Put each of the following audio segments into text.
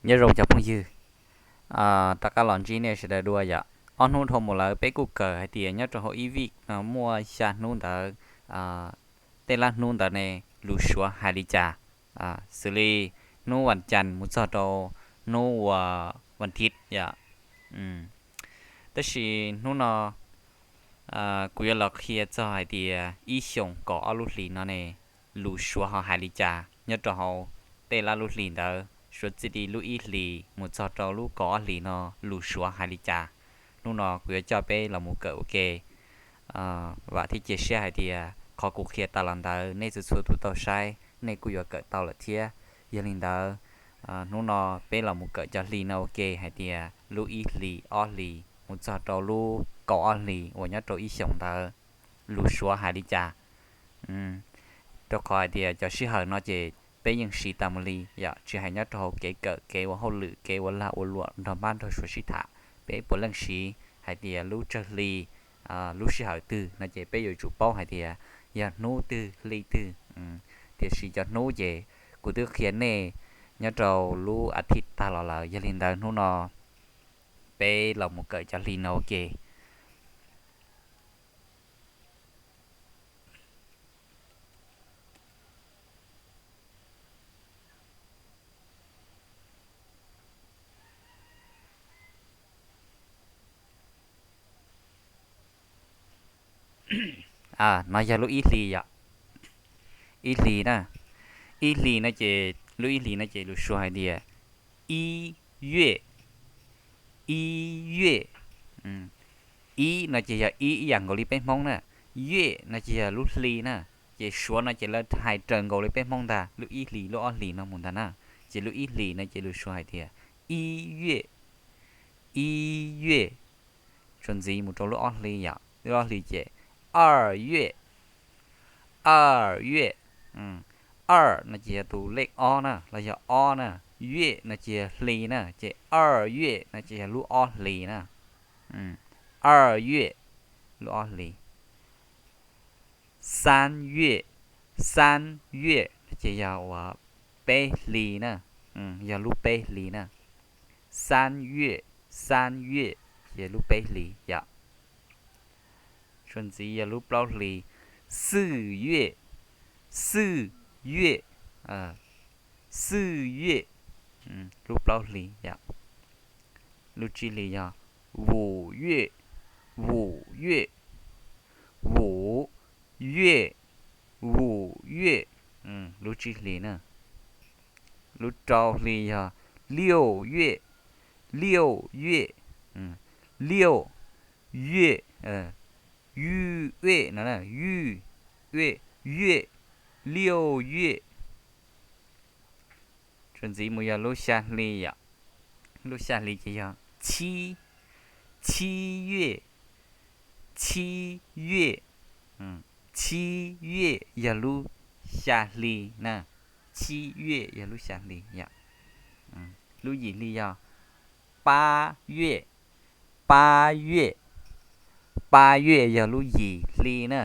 Nyob zoo cov phooj ywg, rov qab los ntsib nej sawv daws dua yom. Ob hnub dhau mus lawm peb kuj kawm hais tias nyob rau hauv ib vij no muaj xya hnub ntawd, tej lab hnub ntawd ne lus Suav hais li cas, xws li hnub vas cas mus txog rau hnub vas thiv yom. Tab sis hnub no kuv yuav los qhia txog hais tias ib xyoos kaum ob lub hlis no ne lus Suav ho hais li cas nyob rau hauv tej lab lub hlis ntawd, Suav txij li lub ib hlis mus txog rau lub kaum ob hlis no lus Suav hais li cas. Hnub no kuv yuav coj peb los mus kawm ua ke. Vam thiab cia siab hais tias qhov kuv qhia tas los ntawd nej txhua txhua tus tau saib nej kuj yuav kawm tau lawm thiab. Yog li ntawd, hnub no peb los mus kawm cov hlis no ua ke hais tias lub ib hlis ob hlis mus txog rau lub kaum ob hlis uas nyob rau ib xyoos ntawd lus Suav hais li cas. Rau qhov hais tias cov sij hawm no ces peb yeej siv tas mus li yom, tsis hais nyob rau hauv kev kawm, kev ua hauj lwm, kev ua lag ua luam nrog npab nrog Suav sib tham, peb puav leej siv hais tias lub tsawg hli, lub sij hawm twg no ces peb yuav tsum paub hais tias yog hnub twg hli twg. Tiam sis cov hnub ces kuv twb qhia nej nyob rau lub a thiv tag los lawm, yog li ntawd hnub no peb los mus kawm cov hli no ua ke. No yog lub ib hlis yom. Ib hlis na, ib hlis no ces lub ib hlis no ces lus Suav hais tias ib yuej, ib yuej. Ib no ces yog ib ib yam nkaus li peb Hmoob na, yuej no ces yog lub hli na. Ces Suav no ces lawv hais raws nkaus li peb Hmoob ntag, lub ib hlis lub ob hlis no mus ntag na. Ces lub ib hlis no ces lus Suav hais tias ib yuej, ib yuej. Tsuas ntxiv mus rau lub ob hli yom, lub ob hlis ces ar yuej, ar yuej. Ar no ces yog tus lej ob na los yog ob na, yuej no ces yog hli na, ces ar yuej no ces yog lub ob hlis na. Ar yuej, lub ob hlis. Xab yuej, xab yuej ces yog uas peb hli na, yog lub peb hlis na. Xab yuej, xab yuej ces lub peb hlis yom. Tsuas ntxiv yog lub plaub hlis, xwj yuej, xwj yuej, xwj yuej, lub plaub hlis yom. Lub tsib hlis yog vum yuej, vum yuej, vum yuej, vum yuej, lub tsib hlis na. Lub rau hlis yog liuj yuej, liuj yuej, liuj yuej, yuj uej no, yuj uej, yuej, liuj yuej. Tsuas ntxiv mus yog lub xya hli yom. Lub xya hli ces yog txhib, txhib yuej, txhib yuej, txhib yuej yog lub xya hli na. Txhib yuej yog lub xya hli yom. Lub yim hli yog pab yuej, pab yuej, pab yuej yog lub yim hli na.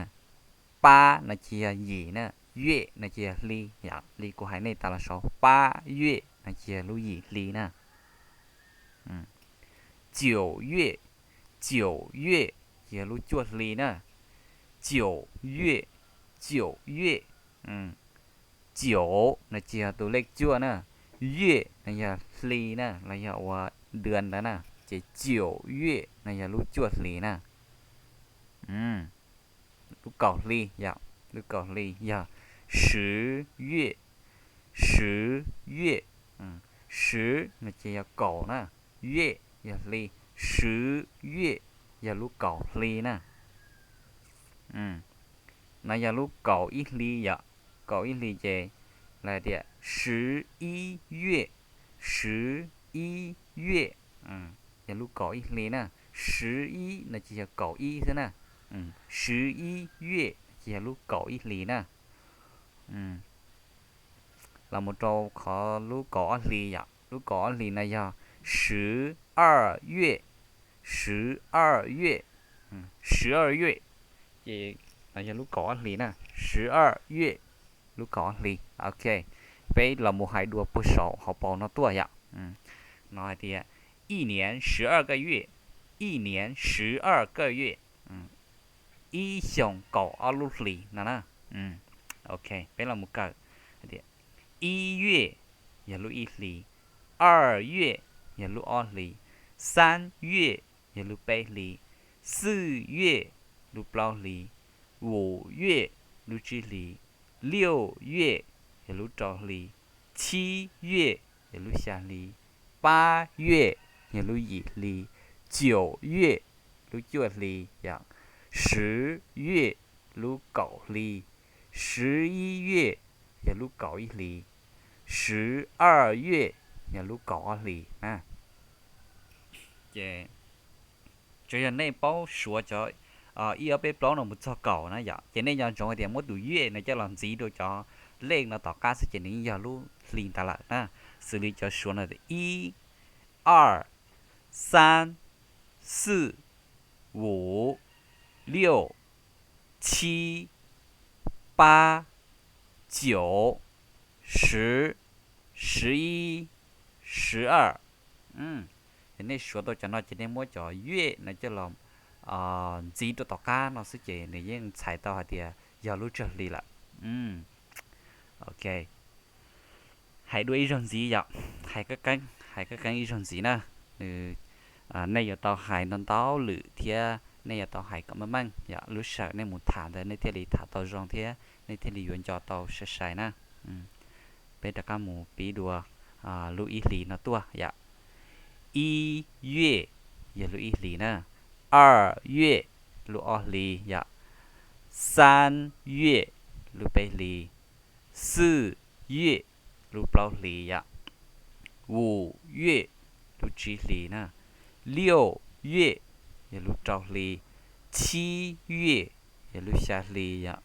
Pab no ces yog yim na, yuej no ces yog hli yom, li kuv hais nej tas los saud, pab yuej no ces yog lub yim hli na. Caum yuej, caum yuej ces yog lub cuaj hli na. Caum yuej, caum yuej, caum no ces yog tus lej cuaj na, yuej no yog hli na los yog ua dua ntawd na, ces caum yuej no yog lub cuaj hli na. Lub kaum hli yom, lub kaum hli yog swv yuej, swv yuej, swv no ces yog kaum na, yuej yog hli, swv yuej yog lub kaum hli na. No yog lub kaum ib hli yom, kaum ib hli ces lawv tias swv ib yuej, swv ib yuej, yog lub kaum ib hli na. Swv ib no ces yog kaum ib xwb na, swv ib yuej ces yog lub kaum ib hli na. Los mus rau qhov lub kaum ob hli yom, lub kaum ob hli no yog swv ar yuej, swv ar yuej, swv ar yuej, ces no yog lub kaum ob hli na, swv ar yuej, lub kaum ob hli. Ok, peb los mus hais dua puag saum hauv paus no tuaj yom. No hais tias 一年十二个月, 一年十二个月, ib xyoos kaum ob lub hlis no na. Ok, peb los mus kawm hais tias 一月 yog lub ib hlis, 二月 yog lub ob hlis, 三月 yog lub peb hlis, 四月 lub plaub hlis, 五月 lub tsib hlis, 六月 yog lub rau hlis, 七月 yog lub xya hlis, 八月 yog lub yim hlis, 九月 lub cuaj hlis yom, 十月 lub kaum hlis, 十一月 yog lub kaum ib hlis, 十二月 yog lub kaum ob hlis na. Ces tsuas yog nej paub suav cov ib ob peb plaub no mus txog kaum na yom, ces nej nco ntsoov tias muab tus 月 no coj los ntxiv rau cov lej no tom qab xwb ces nws yeej yog lub hli ntawd lawm na. Xws li cov suav no: 一、二、三、四、五、六、七、八、九、十、十一、十二. Yog nej suav tau cov no ces nej muab cov 月 no coj los ntxiv rau tom qab no xwb ces nws yeej txhais tau hais tias yog lub tsawg hli lawm. Ok, hais dua ib zaug ntxiv yom, hais qeeb qeeb, hais qeeb qeeb ib zaug ntxiv na. Nws, nej yuav tau hais ntau ntau lwm thiab nej yuav tau hais kom meej meej yom, lub sij hawm nej mus tham ntawd nej thiaj li tham tau zoo thiab nej thiaj li yuav nco tau sai sai na. Peb rov qab mus pib dua lub ib hlis no tuaj yom. 一月 yog lub ib hlis na, 二月 lub ob hlis yom, 三月 lub peb hlis, 四月 lub plaub hlis yom, 五月 lub tsib hlis na, 六月 yog lub rau hlis, 七月 yog lub xya hlis yom,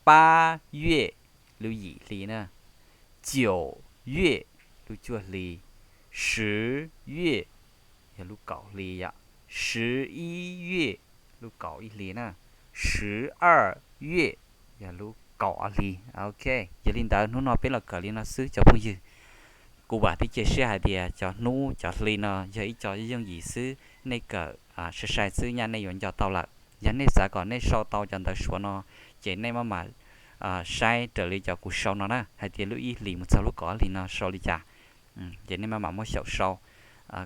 八月 lub yim hlis na, 九月 lub cuaj hlis, 十月 yog lub kaum hlis yom, 十一月 lub kaum ib hlis na, 十二月 yog lub kaum ob hlis. Ok, yog li ntawd hnub no peb los kawm li no xwb cov phooj ywg. Kuv vam thiab cia siab hais tias cov hnub cov hli no yog ib co yooj yim xwb, nej kawm sai sai xwb nyaj nej yuav nco tau lawm. Yog nej xav kom nej sau tau cov ntawv suav no, ces nej maj mam saib raws li cov kuv sau no na, hais tias lub ib hlis mus txog lub kaum ob hlis no sau li cas. Ces nej maj mam muab xyaum sau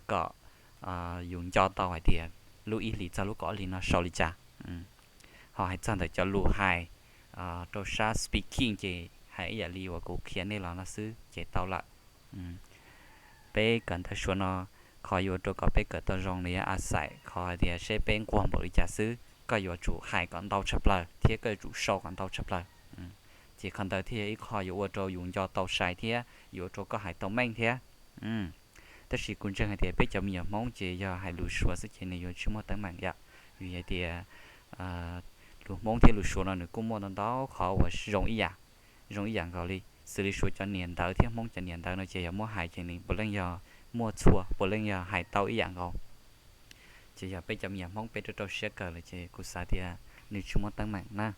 kom yus nco tau hais tias lub ib hlis txog lub kaum ob hlis no sau li cas. Ho hais txog ntawm cov lus hais rau sab speaking ces hais ib yam li uas kuv qhia nej los no xwb ces tau lawm. Peb kawm ntawv suav no, qhov yuav ua rau kom peb kawm tau zoo nws yog a xais qhov hais tias seb peb nquag npaum li cas xwb, koj yuav tsum hais kom ntau tshaj plaws thiab koj yuav tsum sau kom ntau tshaj plaws. Ces qhov ntawd thiaj yog ib qho yuav ua rau yus nco tau sai thiab yuav ua rau koj hais tau meej thiab. Tab sis kuv ntseeg hais tias peb cov me nyuam Hmoob ces yog hais lus suav xwb ces nws yuav tsis muaj teeb meem yom, vim hais tias lus Hmoob thiab lus suav no nws kuj muaj ntau ntau qhov uas zoo ib yam, zoo ib yam nkaus li. Xws li suav cov niam ntawv thiab Hmoob cov niam ntawv no ces yog muab hais ces nws puav leej yog muaj txhua, puav leej yog hais tau ib yam nkaus. Ces yog peb cov me nyuam Hmoob peb rau rau siab kawm lawm ces kuv xav tias nws tsis muaj teeb meem na.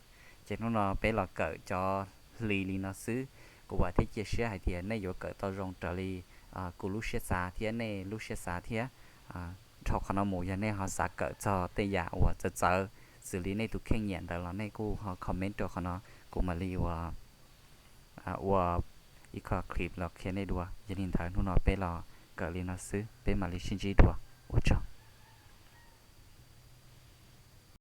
Ces hnub no peb los kawm cov hli li no xwb. Kuv vam thiab cia siab hais tias nej yuav kawm tau zoo raws li kuv lub siab xav thiab nej lub siab xav thiab. Dhau qhov no mus yog nej ho xav kawm txog tej yam uas txawv txawv xws li nej tus kheej nyiam ntawd los nej kuj ho comment rau qhov no, kuv mam li ua ua ib qho clip los qhia nej dua. Yog li ntawd hnub no peb los kawm li no xwb, peb mam li sib ntsib dua. Ua tsaug.